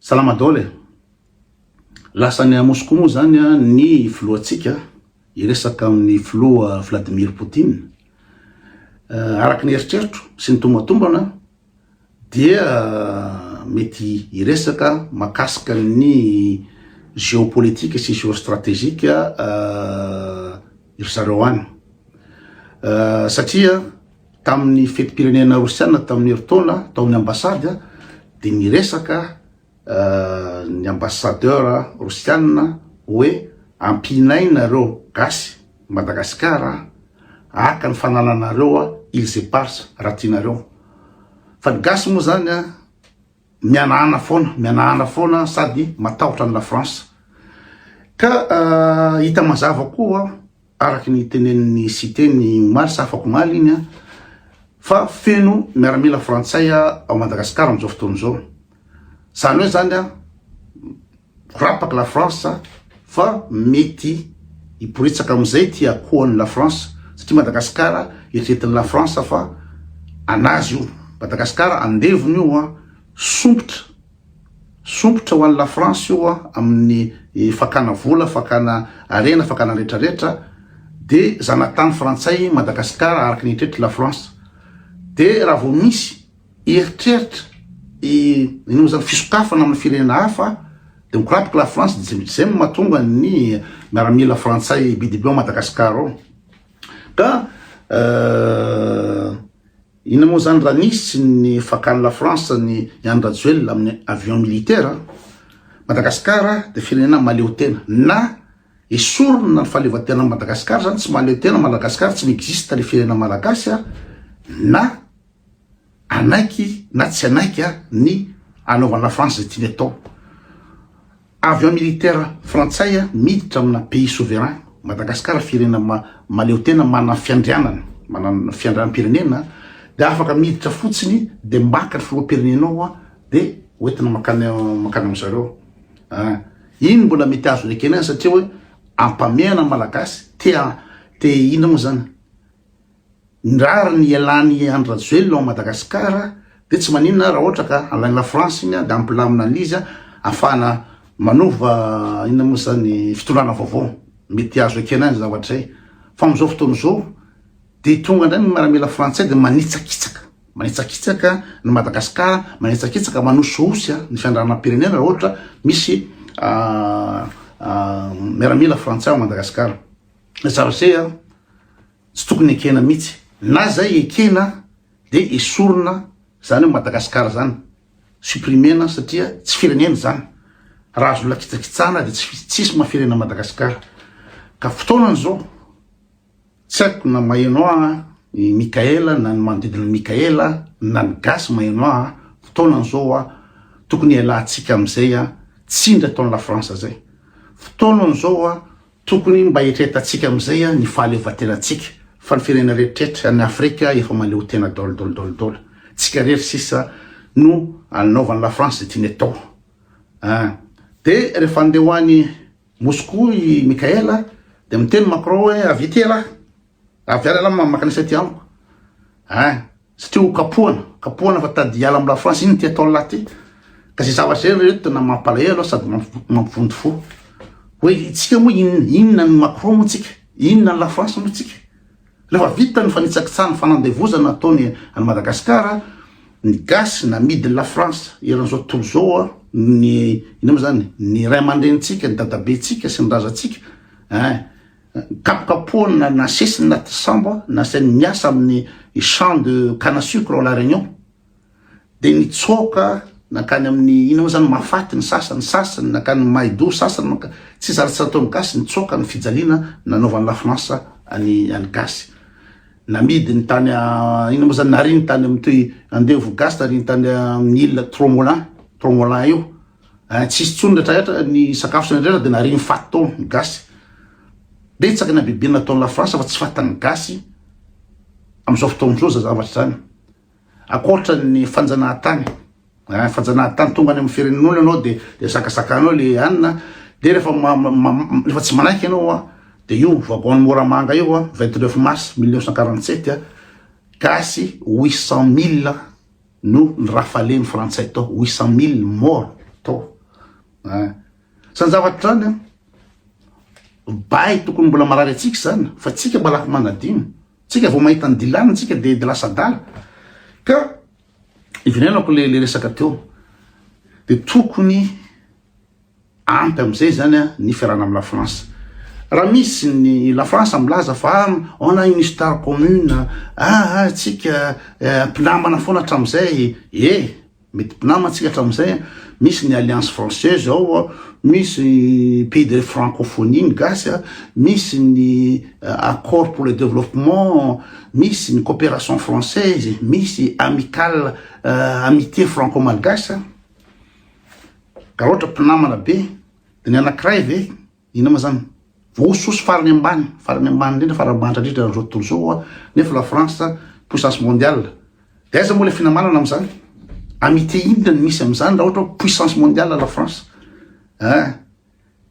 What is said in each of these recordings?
Salama daholo e! Lasa any Moscou moa zany ny filohantsika hiresaka amin'ny filoha Vladimir Poutine. Araka ny eritreritro sy ny tombatombana dia mety hiresaka mahakasika ny géopolitique sy géostratégique ry zareo any. Satria Tamin'ny fetim-pirenena rosiana tamin'ny herintaona tao amin'ny ambasady dia niresaka ny ambassadeur rosiana hoe ampianay nareo gasy Madagascar haka ny fanananareo îles éparses raha tianareo. Fa ny gasy moa zany mihanahana foana, mihanahana foana sady matahotra an'i la France. Ka hita mazava koa Araka ny tenenin'i Siteny omaly sa afakomaly iny an, fa feno miaramila frantsay ao Madagascar amin'izao fotoana izao. Izany hoe izany an, mikorapaka la France fa mety hiporitsaka amin'izay ity akohon'i la France satria Madagascar eritreretin'i la France fa anazy io. Madagascar andevony io an, sompitra. Sompitra ho an'i la France io amin'ny fakana vola, fakana harena, fakana retraretra, de zanatany frantsay Madagascar araka ny eritreritry la France. De raha vao misy eritreritra inona moa zany fisokafana amin'ny firenena hafa de mikorapoka la France de zay no mahatonga ny miaramila frantsay be dia be ao Madagascar ao. Ka Inona moa zany raha nisy ny fakan'i la France ny Andry Rajoelina amin'ny avion militaire? Madagascar dia firenena mahaleo tena. Na esorina ny fahaleovantenan'i Madagascar zany tsy mahaleo tena Madagascar tsy mi-existe le firenena malagasy na anaiky na tsy anaiky ny anaovan'i la France zay tiany atao. Avion militaire frantsay miditra amina pays souverain, Madagascar firenena mahaleo tena manana fiandrianana, manana fiandrianam-pirenena dia afaka miditra fotsiny dia maka ny filoham-pirenenao dia hoentina makany makany amin zareo. Iny mbola mety azo nekena ihany satria hoe ampamehana ny Malagasy te te inona moa zany? Ny rariny hialan'i Andry Rajoelina ao Madagascar dia tsy maninona raha ohatra ka alain'i la France iny dia hampilamina an'izy ahafahana manova inona moa zany fitondrana vaovao. Mety azo ekena ihany zavatra izay. Fa amin'izao fotoana izao dia tonga indray ny miaramila frantsay dia manitsakitsaka, manitsakitsaka ny Madagascar, manitsakitsaka, manosihosy ny fiandranam-pirenena raha ohatra misy miaramila frantsay ao Madagascar. Zavatra izay an. Tsy tokony ekena mihitsy. Na zay ekena de esorina zany hoe Madagascar zany. Supprimena satria tsy firenena zany. Raha azo olona kitsakitsahana de tsy tsisy maha firenena Madagascar. Ka fotoanany zao, tsy haiko na maheno ahy i Mickaël na ny manodidina an'i Mickaël na ny gasy maheno ahy, fotoanany zao a, tokony hialantsika amizay a, tsindry ataon'i la France zay. Fotoanany zao a, Tokony mba eritreretantsika amin'izay ny fahaleovantenantsika fa ny firenena rehetrretra any Afrika efa mahaleo tena daolo daolo daolo daolo. Tsika rery sisa no anaovan'i la France izay tiany atao. Ah. De rehefa andeha ho any Moscou i Mickaël de miteny Macron hoe avy ety ialahy. Avy any ialahy makanisa aty amiko. Ah. Satria ho kapohana, kapohana fa tady hiala am la France, ino ty ataon'lah ty? Ka zay zavatra zay ry reto tena mampalahelo sady mampivonto fo. Hoe itsika moa inona, inona ny Macron moa tsika? Inona ny la France moa tsika? Rehefa vita ny fanitsakitsahana, fanandevozana ataony any Madagascar, ny gasy namidiny la France eran'izao tontolo izao ny inona moa zany? Ny ray aman-drenintsika, ny dadabentsika sy ny razantsika, hein. Kapokapohana nasesiny anaty sambo nasainy niasa amin'ny champ de canne à sucre ao La Réunion dia nitsoaka nankany amin'ny inona moa zany mahafaty ny sasany sasany nankany Maido sasany manka tsy zara tsy nataon'ny gasy nitsoaka ny fijaliana nanaovan'ny la France any any gasy namidiny tany inona moa zany nariny tany amin'ny toy andevo gasy nariny tany amin'ny île Tromelin Tromelin io Eh, tsisy tsony retraretra ny sakafo sy ny retraretra de nariny faty tao ny gasy. Betsaka ny habibiana nataon'i la France fa tsy fatan'ny gasy amin'izao fotoana izao za zavatra zany. Ankoatra ny fanjanahantany, eh, fanjanahantany tonga any amin'ny firenen'olona ianao de de zakazakanao le hanina de rehefa rehefa tsy manaiky ianao a de io wagon Moramanga io a 29 mars 1947 a gasy 800 mille no nirafale ny frantsay tao, 800 mille morts tao. Ein. Zany zavatra zany an, bay tokony mbola marary antsika zany fa tsika malaky manadino. Tsika vao mahita an'i Dylan tsika de de lasa adala. Ka iverenako le le resaka teo. De tokony ampy amizay zany an ny fiarahana am la France. Raha misy ny la France milaza fa on a une histoire commune, ah ah tsika mpinamana foana hatramizay, eh! Mety mpinama tsika hatramin'izay a, misy ny alliance française ao a, misy pays de francophonie ny gasy a, misy ny accord pour le développement, misy ny coopération française, misy amicale amitié franco malgache a, ka raha ohatra mpinamana be de ny anakiray ve Inona moa zany? Voahosohosy farany ambany, farany ambany indrindra, farany mahantra indrindra amin'izao tontolo izao a, nefa la France puissance mondiale. De aiza moa le finamanana amin'izany? Amitié inona no misy amin'izany raha ohatra hoe puissance mondiale la France? Hein?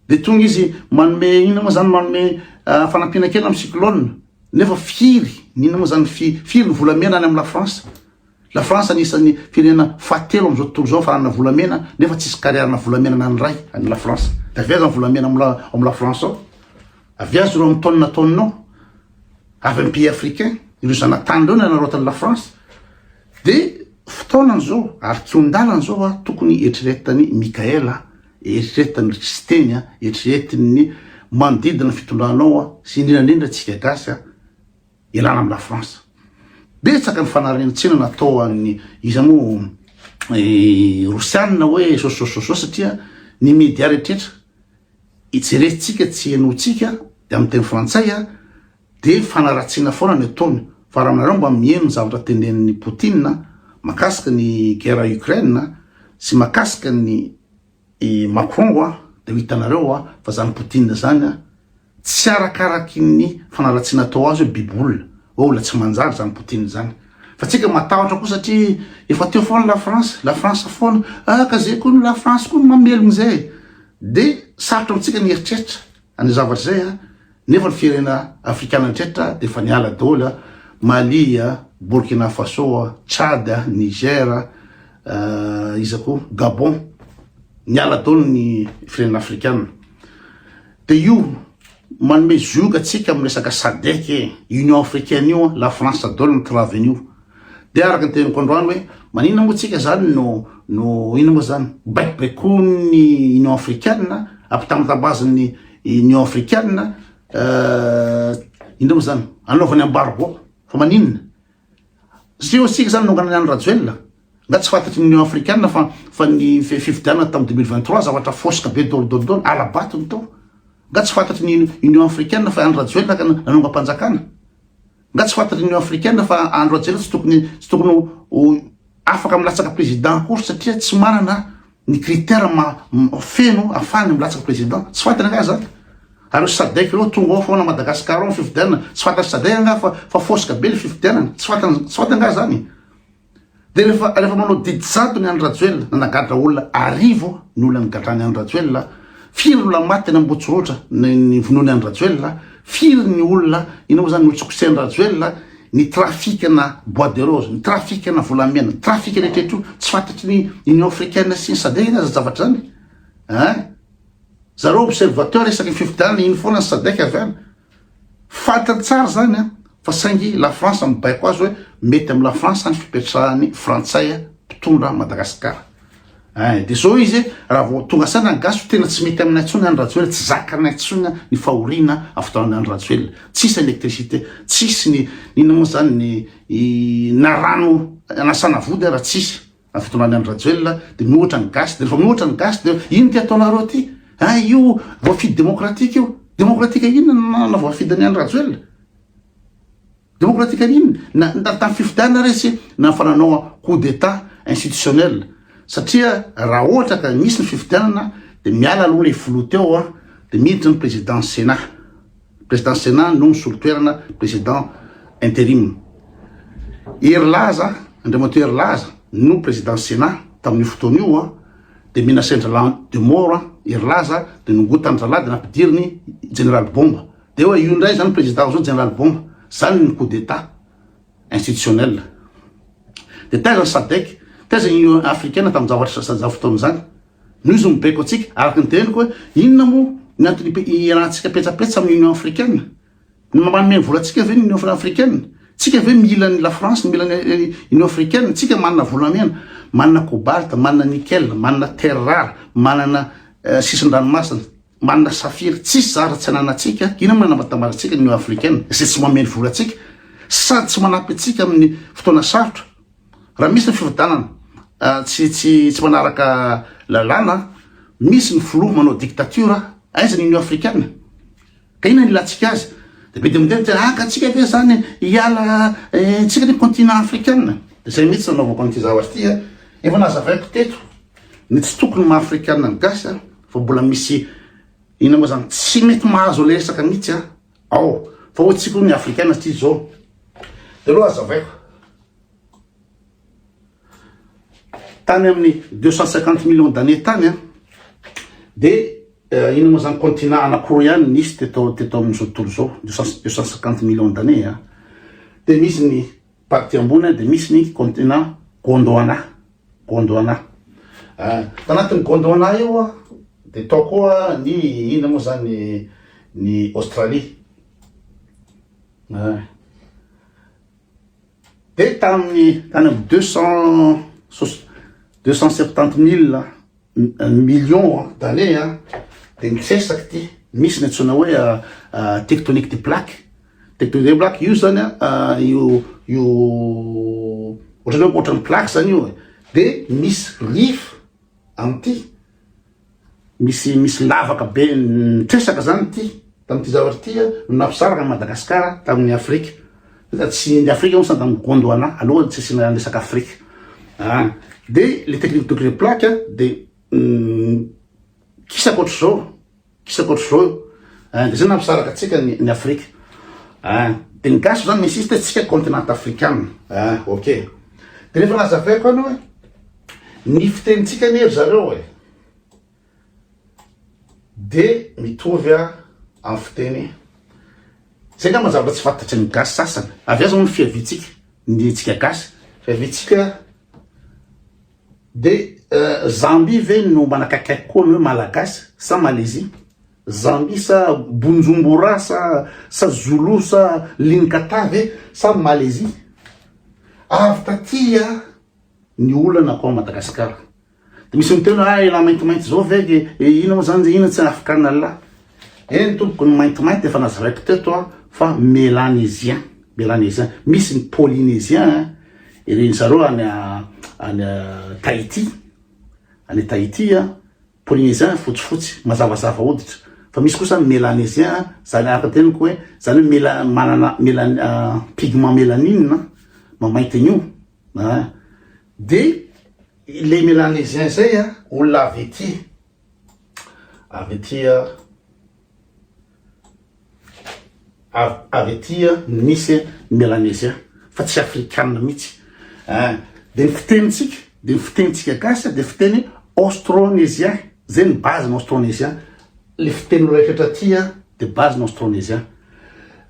De tonga izy manome inona moa zany manome fanampiana kely amin'ny cyclone, nefa firy, inona moa zany firy ny volamena any amin'ny la France? La France anisan'ny firenena fahatelo amin'izao tontolo izao fananana volamena nefa tsisy carrière-na volamena na ny iray any la France. De avy aiza ny volamena ao ao am la France ao? Avy aiza ireo amin'ny tonne tonne ao? Avy amin'ny pays africain, ireo zanatany ireo no anaraotan'i la France. De fotoanany izao ary kihon-dalana izao a, tokony eritreretan'i Mickaël a, eritreretan'i ry Siteny a, eritreretin'ny manodidina ny fitondranao a, sy indrindra indrindra tsika gasy a, Ialana am la France. Betsaka ny fanaratsiana natao an'ny iza moa rosianina hoe zao zao zao zao satria ny media rehetrretra jerentsika tsy henotsika de amin'ny teny frantsay a de fanaratsiana foana ny ataony fa raha aminareo mba miheno ny zavatra tenenin'i Poutine makasika ny guerre Ukraine sy makasika ny Macron a de ho hitanareo a fa zany Poutine zany a Tsy arakaraky ny fanaratsiana atao azy hoe biby olona, hoe olona tsy manjary zany Poutine zany. Fa tsika matahotra koa satria efa teo foana la France, la France foana, ah ka zay koa la France koa no mamelogno zay e. De sarotra amintsika ny eritreritra an'izay zavatra zay a, nefa ny firenena afrikana rehetra de efa niala daholo a, Mali a, Burkina Faso a, Tchad a, Niger a, iza koa, Gabon, niala daholo ny firenena afrikana. De io manome zioga antsika amin'ny resaka sadec e, union africaine io an, la France daholo ny travy an'io. De araka ny teniko androany hoe maninona moa tsika zany no no inona moa zany baikobaikoin'ny union africaine, ampitambatambazin'ny union africaine, inona moa zany anaovany embargo fa maninona? Satria hoy isika zany nongana an'i Andry Rajoelina, nga tsy fantatry ny Union Africaine fa fa ny fifidianana tamin'ny 2023 zavatra fosika be daholo daholo daholo, ala-bato ny tao. Nga tsy fantatry ny Union Africaine fa Andry Rajoelina ka nanongam-panjakana. Nga tsy fantatry ny Union Africaine fa Andry Rajoelina tsy tokony tsy tokony ho afaka milatsaka président akory satria tsy manana ny critère ma feno afahany milatsaka président. Tsy fantany angaha zany? Ary io sadec ireo tonga ao foana Madagascar ao ny fifidianana. Tsy fantatry sadec angaha fa fa fosika be le fifidianana. Tsy fantany tsy fantany angaha zany? De rehefa rehefa manao didy jadona i Andry Rajoelina, nanagadra olona arivo ny olona nigadran'i Andry Rajoelina, firy ny olona maty teny Ambohitsorohitra ny ny vonoin'i Andry Rajoelina, firy ny olona inona moa zany notsikotsehin'i Rajoelina, ny trafic-na bois de rose, ny trafic-na volamena, ny trafic rehetra rehetra io, tsy fantatry ny Union Africaine sy ny sadec angaha zany zavatra zany? Hein? Zareo observateur isaky ny fifidianana iny foana ny sadec avy any. Fantany tsara zany an, fa saingy la France mibaiko azy hoe mety am la France ny fipetrahan'ny frantsay mpitondra Madagascar. Ein, de zao izy raha vao tonga saina ny gasy tena tsy mety aminay intsony Andry Rajoelina, tsy zakanay intsony ny fahoriana avy tao amin'i Andry Rajoelina. Tsisy électricité, tsisy ny inona moa zany ny na rano anasana vody ara tsisy. Ny fitondran'i Andry Rajoelina de miohatra ny gasy, de rehefa miohatra ny gasy de ino ty ataonareo ty? Hein io voafidy demokratika io, demokratika inona no navoafidy an'i Andry Rajoelina? Demokratika inona? Na na tamin'ny fifidianana re sy na fa nanao coup d'état institutionnel satria raha ohatra ka misy ny fifidianana de miala aloha le filoha teo a de miditra ny président sénat. Président Sénat no misolo toerana président interim. Herilaza, Andriamatoa Herilaza no président Sénat tamin'io fotoana io an, dia menacer-dRalahy de mort an, Herilaza dia nongotan-dRalahy dia nampidiriny Jeneraly Bomba. Dia hoe io indray zany président zao Jeneraly Bomba. Zany ny coup d'état institutionnel. Dia taiza ny SADC, taiza ny Union africaine tamin'ny zavatra zany fotoana izany? Noho izy mibaiko antsika, araka ny teneniko hoe inona moa ny antony iarahantsika petsapetsa amin'ny Union Africaine? Ny manome ny volantsika ve ny Union Africaine? Tsika ve mila ny la France, mila ny Union Africaine? Tsika manana volamena, manana cobalt, manana nickel, manana terre rare, manana sisin-dranomasina, manana saphir, tsisy zara tsy ananantsika, inona moa nanambatambarantsika ny Union Africaine izay tsy manome ny volantsika sady tsy manampy antsika amin'ny fotoana sarotra? Raha misy ny fifidianana tsy tsy tsy manaraka lalàna, misy ny filoha manao dictature, aiza ny Union Africaine? Ka inona ny ilantsika azy? De be dia miteny hoe ah ka tsika ve zany hiala tsika ny continent africaine? De zay mihitsy nanaovako an'ity zavatra ity a, efa nazavaiko teto ny tsy tokony maha africaine ny gasy a, fa mbola misy inona moa zany tsy mety mahazo le resaka mihitsy a ao, fa hoy tsika hono ny africaine satria zao, de aloha azavaiko. Tany amin'ny 250 millions d'années tany an, de inona moa zany continent anankiroa ihany nisy teto teto amin'izao tontolo izao, 250 millions d'années an, de misy ny partie ambony de misy ny continent Gondwana, Gondwana. Tanatin'ny Gondwana io an, de tao koa ny inona moa zany ny Australie. Dia tamin'ny tany amin'ny 200 270 mille millions d'années dia nitresaka ity, misy ny antsoina hoe tectonique des plaques, tectonique des plaques io zany io io ohatran'ny hoe ohatran'ny plaque zany io e, dia misy riff amin'ity. Misy misy lavaka be nitresaka zany ity tamin'ity zavatra ity no nampisaraka an'i Madagasikara tamin'ny Afrika. Tsy ny Afrika moa sady amin'ny Gondwana aloha tsy asiana resaka Afrika. Ah, de le technique de plaque de kisaka ohatr'izao, kisaka ohatr'izao io. Ah, de zay nampisaraka antsika ny ny Afrika. Ah, de ny gasy zany mi-insiste hoe tsika continent africain. Ah, ok. De rehefa nazavaiko any hoe Ny fitenintsika anie ry zareo e, de mitovy amin'ny fiteny, zay angamba zavatra tsy fantatry ny gasy sasany, avy aiza moa ny fiaviantsika, ny antsika gasy, fiaviantsika de Zambie ve no manakaikaiky koa ny hoe malagasy sa Malaisie? Zambie sa Bunjumbura sa sa Zoulou sa Linkata ve sa Malaisie? Avy taty ny olana ko Madagascar. De misy miteny hoe ah elah maintimainty zao ve ke inona moa zany inona tsy afrikana lah. Eny tompoko ny maintimainty efa nazavaiko teto a fa mélanésien, mélanésien. Misy ny polynésien ireny zareo any any Tahiti, any Tahiti a, polynésien fotsifotsy, mazavazava hoditra. Fa misy kosa mélanésien zany araka teniko hoe zany hoe mela manana mela pigment mélanine mamainty an'io. An! De le melanésien zay an, olona avy aty, avy aty avy avy aty no misy ny melanésien fa tsy afrikana mihitsy an! De ny fitenintsika, de ny fitenintsika gasy de fiteny austronésien, zay ny base ny austronésien, le fiteny rehetra aty an de base ny austronésien.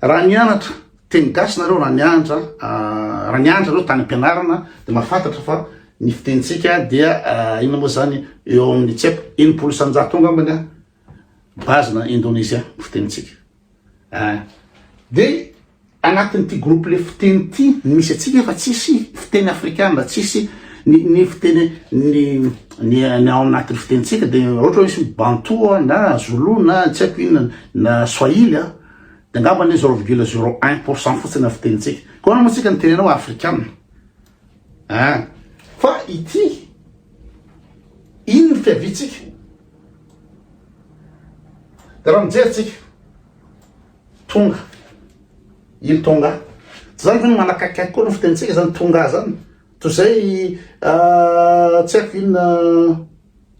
Raha nianatra Teny gasy nareo raha nianatra raha nianatra nareo tany ampianarana de mahafantatra fa ny fitenintsika dia inona moa zany eo amin'ny tsy haiko 60% eo angambany a base na indonésien ny fitenintsika ah de anatin'ity groupe le fiteny ity ny misy antsika fa tsisy fiteny afrikana tsisy ny ny fiteny ny ny ny ao anatin'ny fitenintsika de ohatra hoe misy bantou na zoulou na tsy haiko inona na swahili a De angamba anie zero virgule zero un pour cent fotsiny ny fitenintsika. Koa ahoana moa tsika niteny anao afrikana? Hein? Fa ity, iny ny fiaviantsika. De raha mijery tsika, tonga, ily tonga. Tsy zany ve no manakaikaiky koa ny fitenintsika zany tonga zany. Toy izay tsy haiko inona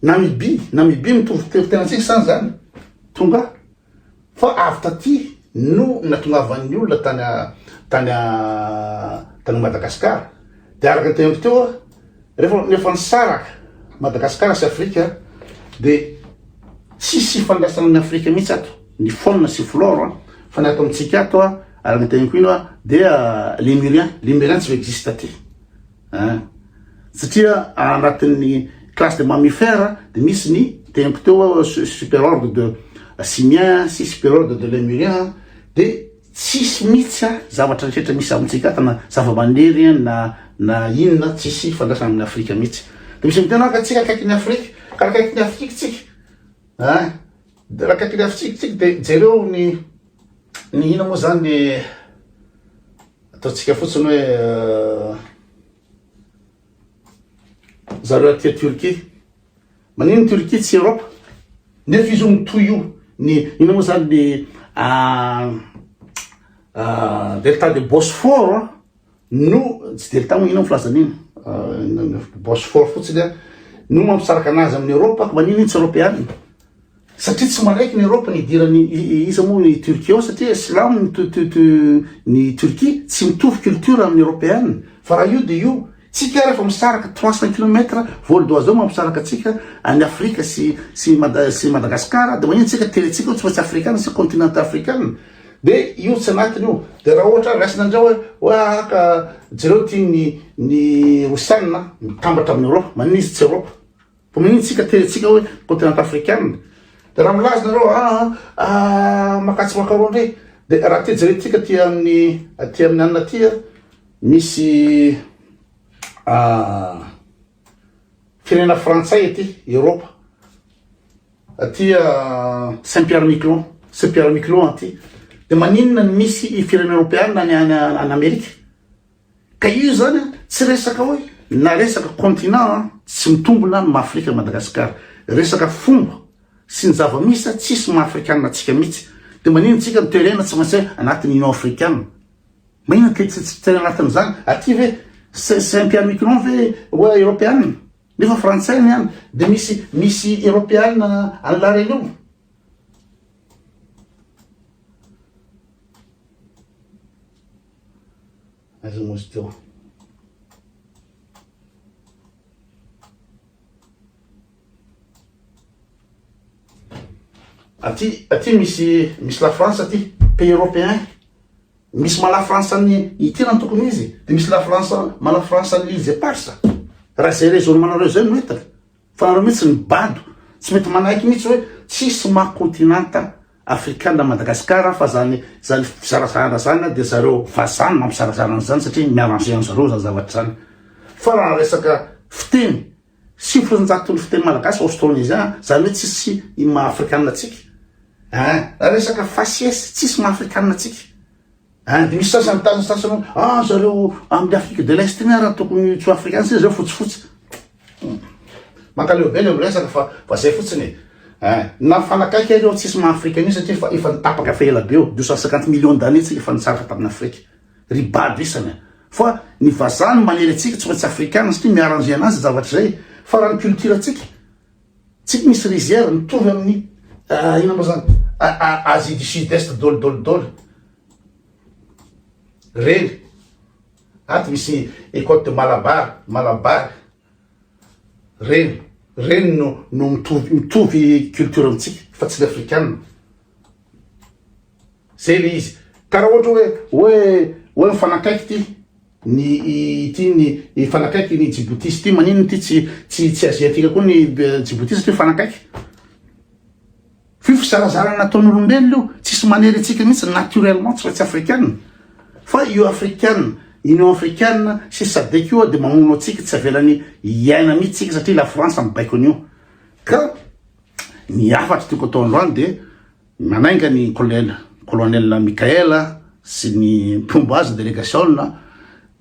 Namibie, Namibie mitovy fitenantsika zany zany. Tonga. Fa avy taty no natongavan'ny olona tany tany tany Madagascar. De araka ny teniko teo, rehefa rehefa nisaraka Madagascar sy Afrika de tsisy ifandraisana amin'ny Afrika mihitsy ato ny faune sy flore fa ny ato amintsika ato araka ny teniko iny dia lémurien, lémurien tsy mi-existe aty. Hein. Satria anatin'ny. Classe des mammifères de misy ny teniko teo super ordre de simien sy super ordre de lemurien de tsisy mitsy a zavatra rehetra misy amintsika ato na zava-maniry na na inona tsisy ifandraisana amin'ny Afrika mitsy. De misy miteny hoe ka tsika akaikin'ny Afrika, ka raha akaikin'ny Afrika tsika a de raha akaikin'ny Afrika tsika de jereo ny ny inona moa zany ny ataontsika fotsiny hoe Zareo aty Turquie. Manino Turquie tsy Europe? Nefa izy io mitohy io. Ny inona moa zany ny delta de Bosphore no tsy delta moa inona filazana iny? Bosphore fotsiny no mampisaraka anazy amin'ny Europe. Manino iny tsy Europeana? Satria tsy manaiky ny Europe ny hidirany iza moa ny Turquie ao satria silamo ny ny Turquie tsy mitovy culture amin'ny Europeana fa raha io de io tsika ary efa misaraka 300 kilomètres vol d'oiseau mampisaraka atsika any Afrika sy sy Mada sy Madagascar de magnino tsika tery atsika tsy maintsy afrikana sy continent afrikana de io tsy anatiny io de raha ohatra raisina ndray hoe hoe aka jereo ty ny ny Rosiana mitambatra amin'ny Europe magnino izy tsy Europe Fa maninona tsika tery tsika hoe continent africaine? De raha milaza nareo ah ah makatsy makaroa ndray de raha ty jerentsika aty amin'ny aty amin'ny anona aty a misy firenena frantsay aty Europe aty Saint Pierre Miquelon Saint Pierre Miquelon aty de maninona ny misy firenena eoropeana any any any Amerika? Ka io zany an, tsy resaka hoe na resaka continent an, tsy mitombina ny maha Afrika Madagascar. Resaka fomba sy ny zava-misy an, tsisy maha afrikanina antsika mihitsy. De maninona tsika no terena tsy maintsy hoe anatin'ny Union africaine? Maninona ke tsy tsy terena anatin'izany? Aty ve Saint Pierre Miquelon ve hoe eropeanina? Nefa frantsay ny any. De misy misy eropeanina any La Réunion. Aiza moa izy teo? Aty aty misy misy la France aty, pays européen. Misy maha la France ny ity raha ny tokony izy, de misy la France maha la France ny îles éparses. Raha zay raisonnement-nareo zay no entiny. Fa nareo mihitsy ny bado, tsy mety manaiky mihitsy hoe tsisy maha continent afrikana Madagascar fa zany zany fizarazarana zany dia zareo vazaha no mampizarazara an'izany satria mi-arranger an'zareo zany zavatra zany. Fa raha resaka fiteny, 90% ny fiteny malagasy austronesien, zany hoe tsisy maha afrikana antsika. Ein, raha resaka faciès, tsisy maha afrikana antsika. Ein, dia misy sasany mitazona sasany hoe ah zareo amin'ny Afrique de l'Est iny ary tokony tsy ho afrikana satria zareo fotsifotsy. Mankaleo be le miresaka fa fa zay fotsiny e. Ein, na mifanakaiky ary eo tsisy maha afrika an'io satria efa efa nitapaka efa ela be eo, 250 millions d'années tsika efa nitsaraka tamin'i Afrika. Ry bado isany a. Fa ny vazaha no manery antsika tsy maintsy afrikana satria mi-arranger anazy zavatra zay. Fa raha ny culture antsika, tsika misy rizière mitovy amin'ny inona moa zany, Asie du Sud Est dôly dôly dôly. Reny. Ato misy Ecote de Malabar, Malabar, reny, reny no no mitovy mitovy culture amintsika fa tsy ny afrikana. Zay le izy. Ka raha ohatra hoe hoe hoe mifanakaiky ty ny ity ny mifanakaiky ny Djibouti sy ty maninona ty tsy tsy tsy asiatika koa ny Djibouti satria mifanakaiky. F'io fizarazarana nataon'olombelona io, tsisy manery antsika mihitsy naturellement tsy maintsy afrikana. Fa io afrikana, union africaine sy sadec io dia mamono antsika tsy avelany hiaina mihitsy tsika satria la France mibaiko an'io. Ka ny hafatra tiako atao androany dia manainga ny colonel colonel Mickaël sy ny mpomba azy delegation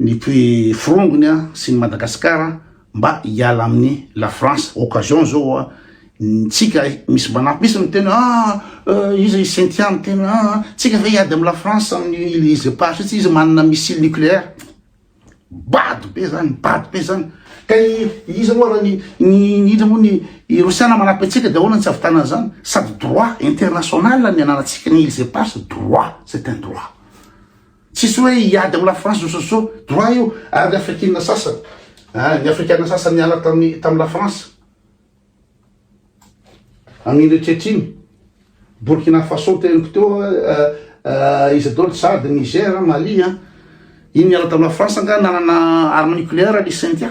ny mpi forongony sy ny Madagascar mba hiala amin'ny la France occasion zao a tsika misy manampy misy miteny ah iza i Cynthia miteny ah tsika ve hiady amin'ny la France amin'ny îles éparses tsy izy manana missile nucléaire bado be zany bado be zany ka iza moa raha ny ny iza moa ny i Rosiana manampy antsika de ahoana ny tsy ahavitana an'izany sady droit international ny ananantsika ny îles éparses droit c'est un droit Tsisy hoe hiady am la France zososo, droit io, ary ny afrikina sasany, ah ny afrikana sasany niala tamin'ny tam la France, amin'iny rehetra iny, Burkina Faso teniko teo, iza daholo, Tchad, Niger, Mali an, iny niala tam la France nga nanana arme nucléaire le Cynthia,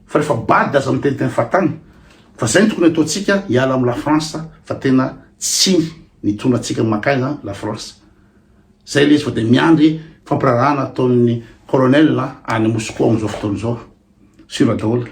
fa rehefa bado aza miteniteny fahatany. Fa zay no tokony ataontsika hiala am la France fa tena tsy nitondra antsika mankaiza la France. Zay le izy fa de miandry fampirarahana ataon'ny colonel any Moscou amizao fotoana izao. Sur daholo.